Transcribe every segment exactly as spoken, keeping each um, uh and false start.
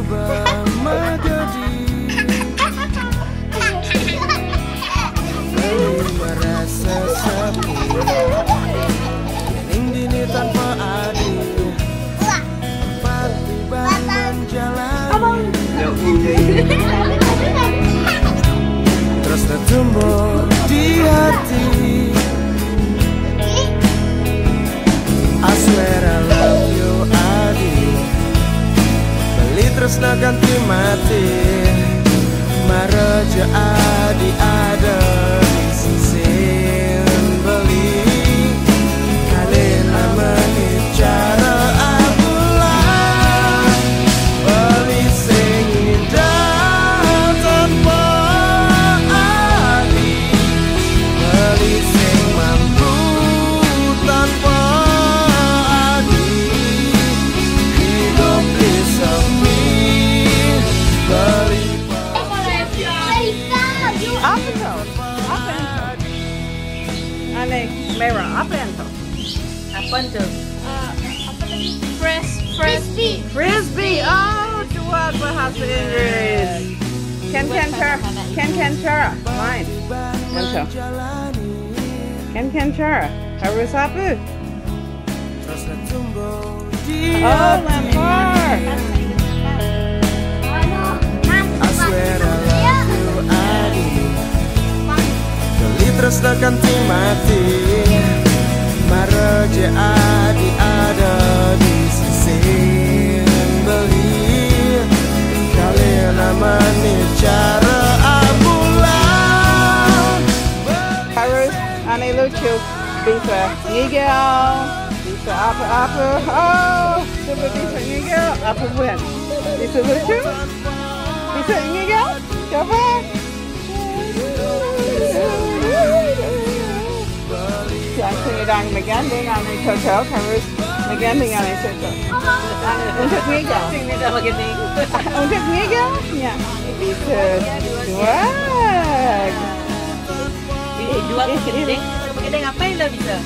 Bamagadi, beli merasa sepi. Ning dini tanpa adi, empat tiban menjalani. Terus tertumbuh di hati. I swear I love you, adi. Beli tresna kanti mati. Mara ja adi ada di sisi beli. Kali nama ni cara abula. Beli sing indah tanpa adi. Beli sing mampu tanpa adi. Hidup di sepi. Beli Apa tuh? Apa yang tuh? Aneh merah. Apa yang tuh? Apa tuh? Uh, apa tadi? Fresh, fresh. Frisbee. Oh, dua bahasa Inggris. Can can cara. Can can cara. Main. Yang tuh. Can can cara. Harus apa? Oh, lempar. I swear I love you, adi. Beli tresna kanti mati. Mara ja adi ada di sisi beli. Kali nama ni cara abula. Harus aneh lucu. Bisa ngigel. Bisa apa-apa. Oh, coba bisa ngigel. Apa bukan? Bisa lucu? Bisa ngigel? Coba. Yang sengidang meganding aneh cocok harus meganding aneh cocok. Untuk ngigel. Sing bisa begini. Untuk ngigel? Ya. Bisa. Wah. Ih, dua begini. Begini ngapain lah bisa?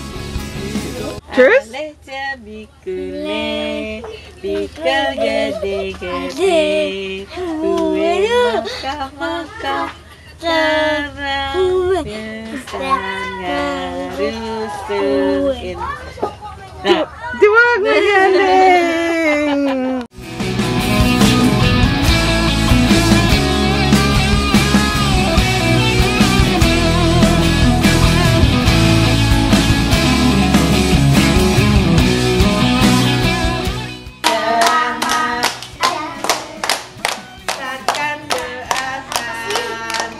Terus? Leh ja bikule, bikul gede-gede, kue maka-maka, tarang pisan ngarusuin. Nah, Dua meganding. Takkan doakan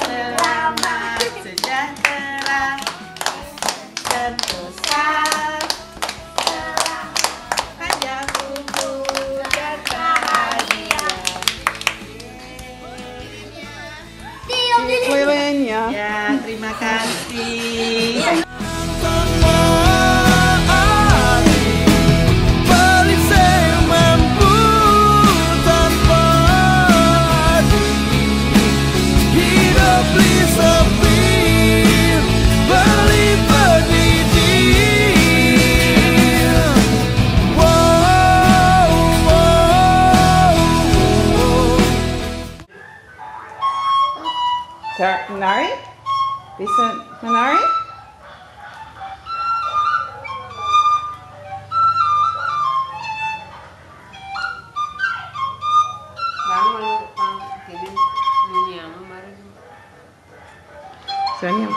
selamat sejahtera, sentosa, panjang umur dan bahagia. Lilinnya. Ya, terima kasih. Cara menari? Bisa menari? Senyum.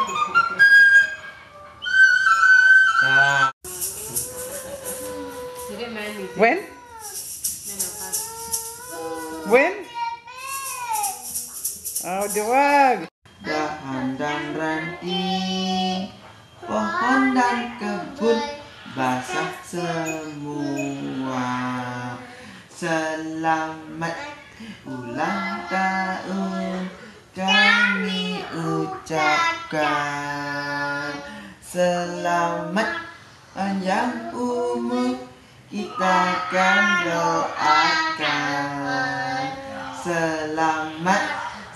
When? When? Oh, dua. Dahan dan ranting, pohon dan kebun basah semua. Selamat ulang tahun kami ucapkan. Selamat panjang umur kita kan doakan. Selamat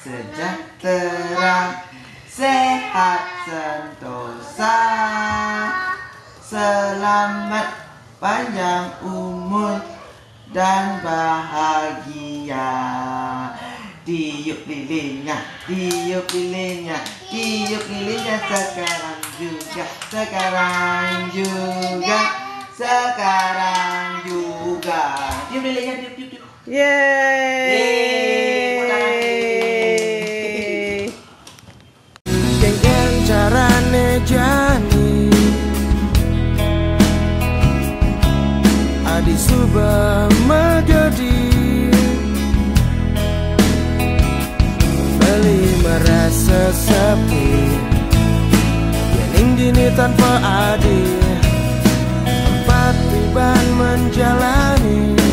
sejahtera, sehat sentosa. Selamat panjang umur dan bahagia. Tiup lilinnya, tiup lilinnya, tiup lilinnya sekarang juga, sekarang juga, sekarang juga. Tiup lilinnya, tiup, tiup, tiup. Yeay. Yeay, tepuk tangan. Kengken carane jani, adi suba majodi, beli merasa sepi, yening dini tanpa adi, empat tiban menjalani.